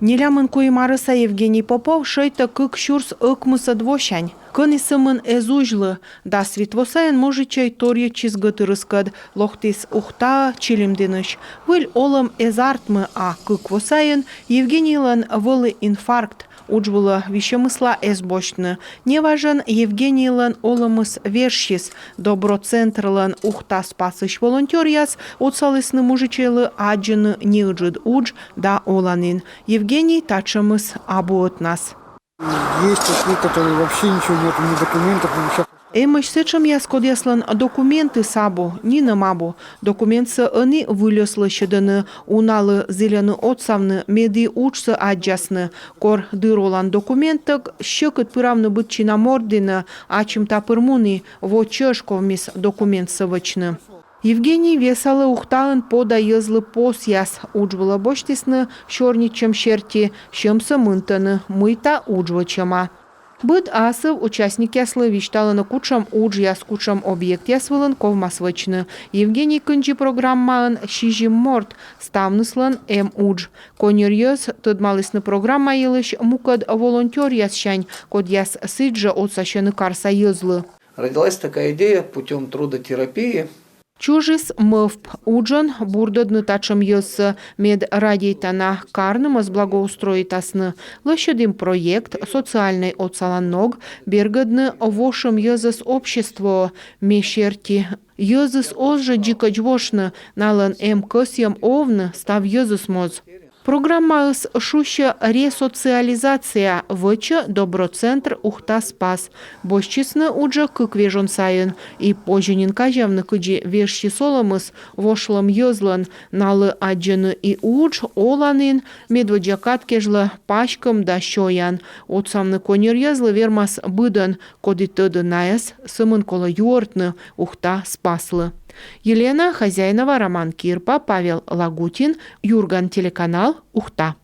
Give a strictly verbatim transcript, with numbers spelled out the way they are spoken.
Нелямын куим арӧса Евгений Попов шӧйтӧ кык сюрс ӧкмысӧд восянь. Кӧні сӧмын эз узьлы, дас вит во сайын мужичӧй торйӧдчис гӧтырыскӧд, локтіс Ухтаӧ Чилимдінысь. Выль олӧм эз артмы, а кык во сайын Евгенийлӧн вӧлі инфаркт. Удж вылӧ висьӧмысла эз босьтны. Неважӧн Евгенийлӧн олӧмыс вежсис. «Добро» центрлӧн «Ухта Спасысь» волонтёръяс отсалісны мужичӧйлы аддзыны неыджыд удж да оланін. Евгений татшӧмыс абу ӧтнас. Есть такие, которые вообще ничего нету, ни документов, ни ничего. Эмӧсь сэтшӧмъяс, кодъяслӧн документыс абу, нинӧм абу. Документсӧ ӧні выльӧс лӧсьӧдӧны, уналы зільӧны отсавны, мед и уджсӧ аддзасны. Кор дыр олан документтӧг, сьӧкыд пыравны быдчина морт дінӧ, ачым та пыр мунны, во чӧж ковмис документсӧ вӧчны. Евгений весалӧ Ухтаын пода йӧзлы посъяс. Удж вылӧ босьтісны сёрнитчӧм серти, сьӧмсӧ мынтӧны, мыйта удж вӧчӧма. Быд асыв участникъяслы висьталӧны, кутшӧм уджъяс, кутшӧм объектъяс вылын ковмас вӧчны. Евгений кындзи программаын сизим морт, ставныслӧн эм удж. Коньӧр йӧз тӧдмалісны программа йылысь мукӧд волонтёръяссянь, кодъяс сідзжӧ отсасьӧны карса йӧзлы. Родилась такая идея путём трудотерапии. Чужис мӧвп: уджӧн бурдӧдны татшӧм йӧзсӧ, мед радейтана карны моз благоустроитасны. Лӧсьӧдім проект, социальнӧй отсалан ног: бергӧдны вошӧм йӧзӧс обществоӧ. Ме серти, йӧзыс оз жӧ дзикӧдз вошны, налӧн эм кӧсйӧм овны став йӧзыс моз. Программаыс шусьӧ «Ресоциализация», вӧчӧ «Добро» центр «Ухта Спас». Босьтчисны уджӧ кык вежон сайын. И позьӧ нин казявны, кыдзи вежсис олӧмыс вошлӧм йӧзлӧн. Налы аддзӧны и удж, оланін, медводдза кад кежлӧ паськӧм да сёян. Отсавны коньӧр йӧзлы вермас быдӧн, коді тӧдӧ найӧс, сӧмын колӧ юӧртны «Ухта Спаслы». Елена Хозяинова, Роман Кирпа, Павел Лагутин, «Юрган» телеканал, Ухта.